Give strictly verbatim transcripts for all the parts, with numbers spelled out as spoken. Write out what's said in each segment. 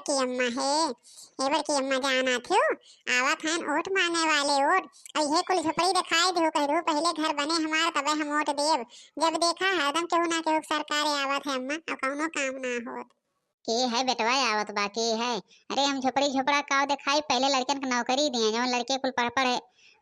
बड़की अम्मा है। ए बड़की अम्मा, जाना थियो, आवत हन वोट मांगे वाले, वोट। और ये कुल झोपड़ी दिखाई दिहो, कह दो पहले घर बने हमार तबे हम वोट देब। जब देखा हरदम केहू ना केहू सरकार आवत है अम्मा, और कौनो काम ना होत। के है बेटवा आवत बा, के है? अरे हम झोपड़ी झोपड़ा काव दिखाई, पहले लड़कन के नौकरी दिए, जौन लड़के कुल पढ़ पढ़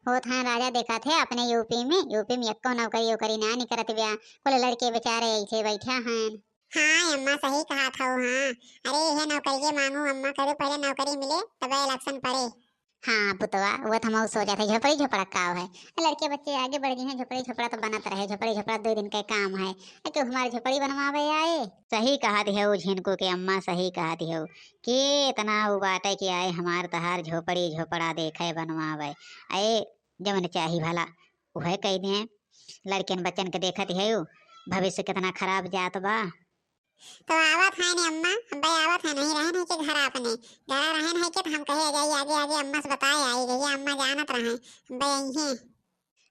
होत हैं राजा, देखत है अपने यूपी में, यूपी में एक्को नौकरी ओकरी ना निकरत ब्या, कुल लड़के बेचारे ऐसे बैठा हैं। हाँ अम्मा, सही कहत हौ। हाँ, अरे यह नौकरिये मांगू अम्मा, करू पहले नौकरी मिले तबे इलेक्शन पड़े। हाँ पुतवा, वो तो हम सोचत है झोपड़ी झोपड़ा काव है, लड़के बच्चे आगे बढ़ गए हैं, झोपड़ी झोपड़ा तो बनत रहे, झोपड़ी झोपड़ा दो दिन का काम है, कि हमार झोपड़ी बनवावे आए। सही कहत हौ झिनकू के अम्मा, सही कहत हौ कि इतना उ बाटे कि आए हमार तहार झोपड़ी झोपड़ा देखे बनवावे। अरे जवन चाही भला उहे कह दें। लड़कन बच्चन के देखत हौ भविष्य कितना खराब जात बा। तो आवत है ने अम्मा, अब्बे आवत है, नहीं रहन है कि घर अपने, घर रहन है कि तो हम कहे जाई आगे आगे अम्मा से बताए आई गई, अम्मा जानत रहे, अब्बे आई हैं।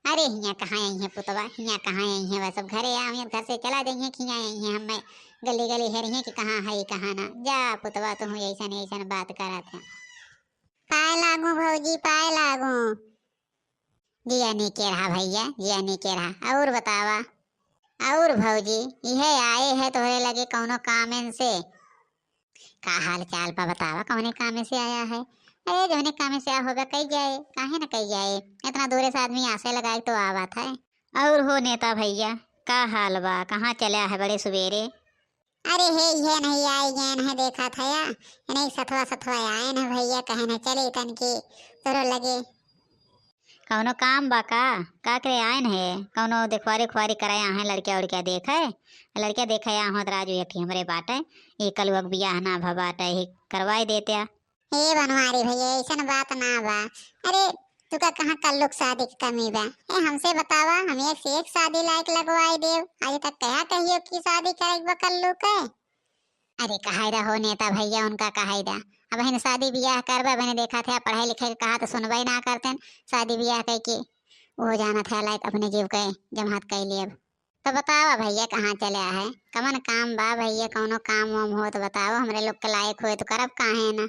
अरे हियाँ कहाँ आई हैं पुतवा, हियाँ कहाँ आई हैं, वह सब घरे आवे, घर से चला जाइए कि हियाँ आई हैं, हमें गली गली हेरिए कि कहाँ है कहाँ ना। जा पुतवा, तू ऐसन ऐसन बात करत है। पाए लागू भौजी, पाए लागू। जिया नीके रहा भैया, जिया नीके रहा। और बतावा, और भौजी, इहे आए है तोहरे लगे कौनो कामन से? का हाल चाल बा बतावा, कौने कामे से आया है? अरे जौने कामे से आया होबे कही जाए, काहे न कही जाए, इतना दूरे से आदमी आसे लगाए तो आवत है। और हो नेता भैया, का हाल बा, कहाँ चला है बड़े सुबेरे? अरे हे, ये नहीं आई गए हैं, देखा था या, नहीं सथवा सथवा आए न भैया, कहे न चले तन के तोरो लगे। कौनो काम बा का? का करे आयन है? कौनो देखवारी उखवारी कराया है, लड़किया उड़किया देखे? लड़किया देखे आ होत राजू एक ठे हमरे बाटे, ये कलुआ के बियाह ना भा बाटे, ये करवाई देते। ए बनवारी भैया, ऐसन बात ना बा। अरे तू का कहाँ कल्लू के शादी की कमी बा? ए हमसे बतावा, हम एक से एक शादी लायक लगवाई देव। आज तक कहा कहियो कि शादी करे के बा कल्लू के? अरे कहाई रहो नेता भैया, उनका कहाई दा। अब हिन शादी बियाह करबे, बने देखा थे पढ़ाई लिखे के कहा तो सुनबे ना करतेन। शादी बियाह कह के वो जाना था लायक अपने जीव के जमात कह लिए। अब तो बतावा भैया कहाँ चले है, कमन काम बा भैया, कौनो काम वाम हो तो बतावा, हमरे लोग के लायक होए तो करब काहे ना।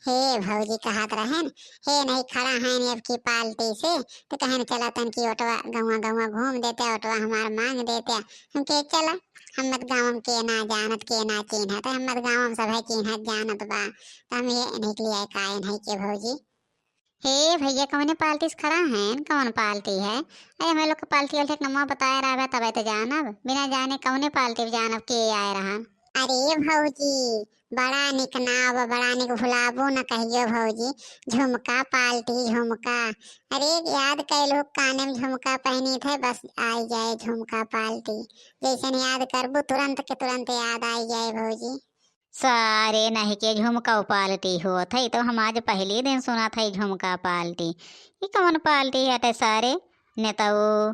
हे भौजी कहत रहन, हे नहीं खड़ा हैं अब की पार्टी से, तो कहन चला तन की ओटवा गौवा गौवा घूम देते, ओटवा हमार मांग देते। हम के चला, हम मत गाँव के ना जानत के ना चिन्हत, हम मत गाँव में सभे चिन्हत जानत बा, तो हम ये नहीं के लिए कायन है के भौजी। हे भैया कौने पार्टी से खड़ा हैं, कौन पार्टी है? अरे हमें लोग के पार्टी वाले के नमवा बताए रहबे तबे तो जानब, बिना जाने कौने पार्टी में जानब के आए रहन। अरे भौजी, बड़ा निक नाव बा, बड़ा निक, भुलाबो न कहियो भौजी। झुमका पार्टी, झुमका। अरे याद कैलू काने में झुमका पहनी थे, बस आई जाए झुमका पार्टी। जैसन याद करबू तुरंत के तुरंत याद आई जाए भौजी। सारे नहीं के झुमका पार्टी होत है, तो हम आज पहली दिन सुनत है झुमका पार्टी। ई कौन पार्टी हटे सारे? नेताऊ।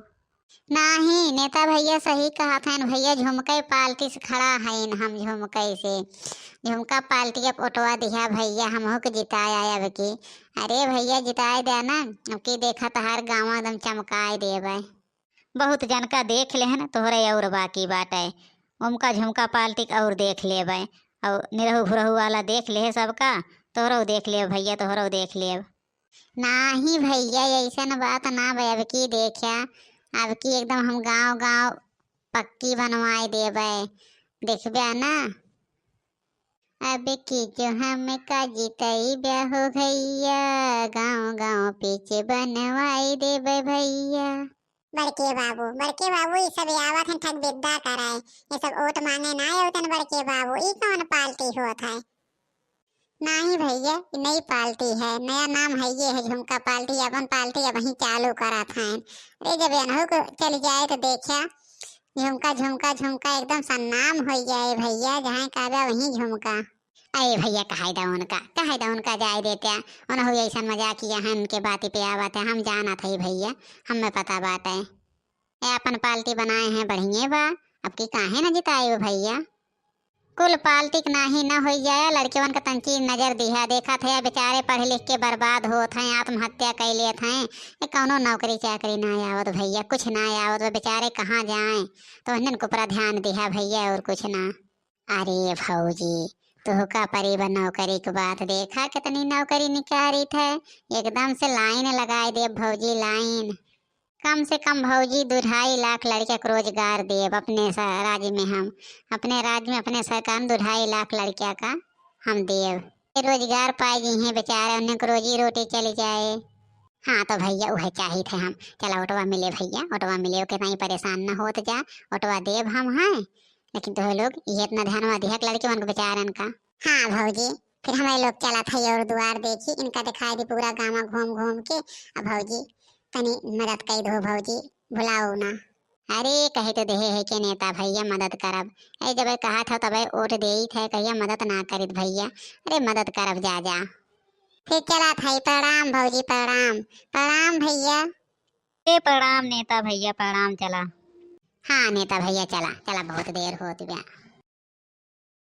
नाही, नेता भैया सही कहत हन भैया, झुमके पार्टी से खड़ा हइन हम, झुमके से। झुमका पार्टी अब ओटवा दिहा भैया, हमहू के जिताए आए अब की। अरे भैया जिताए दे ना, अब की देखा तहार गाँव एकदम चमकाए देबे। बहुत जनका देख लेहन, तोहरे और बाकी बाटे। उमका झुमका पार्टी के और देख लेबे, और निरहू भुरहू वाला देख लेहे सबका, तोहरो देख लेब भैया, तोहरो देख लेब। नाही भैया, ऐसन बात ना बा। अब की देख्या, अब की एकदम हम गाँव गाँव पक्की बनवाए देबे, देखबे ना। अब की जो हमका जितैबे हो भैया, गाँव गाँव पिच बनवाए देबे भैया। बड़के बाबू, बड़के बाबू, ई सब आवत हैं ठग बिद्दा कराए, ये सब वोट मांगे ना आवतन बड़के बाबू। ई कौन पार्टी होत है? नाही भैया, ई नई पार्टी है, नया नाम है ये है झुमका पार्टी, अपन पार्टी अब वहीं चालू करत हैं। अरे जब एनहू को चल जाए तो देखा, झुमका झुमका झुमका एकदम सन्नाम हो जाए भैया, जहाँ कहबे वहीं झुमका। अरे भैया कहाई दा उनका, कहाई दा उनका जाए देते, उनहू ऐसन मजाकिया हैं उनके बाती पे आवत है, हम जानत है भैया, हमें पता बात है। ए अपन पार्टी बनाए हैं बढ़िया बा, अब की काहे न जिताए हो भैया? कुल पार्टी के नाही न होई जाए, लड़कियन का तंची नजर दिहा, देखत है बेचारे पढ़ लिख के बर्बाद होत हैं, आत्महत्या कर लेत हैं। ये कौनो नौकरी चाकरी ना आवत भैया, कुछ ना आवत, वो बेचारे कहाँ जाएं? तो उन्हन के ऊपर ध्यान दिहा भैया, और कुछ ना। अरे भौजी, तोहका परी बा नौकरी के बात, देखा कितनी नौकरी निकारित है, एकदम से लाइन लगाए देब भौजी, लाइन। कम से कम भौजी दो ढाई लाख लड़किया के रोजगार देब अपने स-, राज्य में हम, अपने राज्य में अपने सरकार में दो ढाई लाख लड़किया का हम देब। ये रोजगार पाए गई हैं बेचारे, उन्हें को रोजी रोटी चली जाए। हाँ तो भैया उहे चाहित है हम। चला ओटवा मिले भैया, ओटवा मिले, ओके ताई परेशान न होत जा, ओटवा देब हम हैं। लेकिन तोहे लोग ये इतना ध्यान दिया लड़के मन को बेचारन का। हाँ भौजी, फिर हमारे लोग चला था और दुआर देखी, इनका दिखाई दी पूरा गाँव घूम घूम के। अब भौजी तनी मदद कर दो भौजी, भुलाओ ना। अरे कहे तो देहे है के नेता भैया मदद करब। ए जब कहा था तब ओट देई थे, कहिया मदद ना करित भैया। अरे मदद करब जा जा। फिर चला था, प्रणाम भौजी प्रणाम। प्रणाम भैया। ए प्रणाम नेता भैया प्रणाम। चला। हाँ नेता भैया चला, चला बहुत देर होत बा।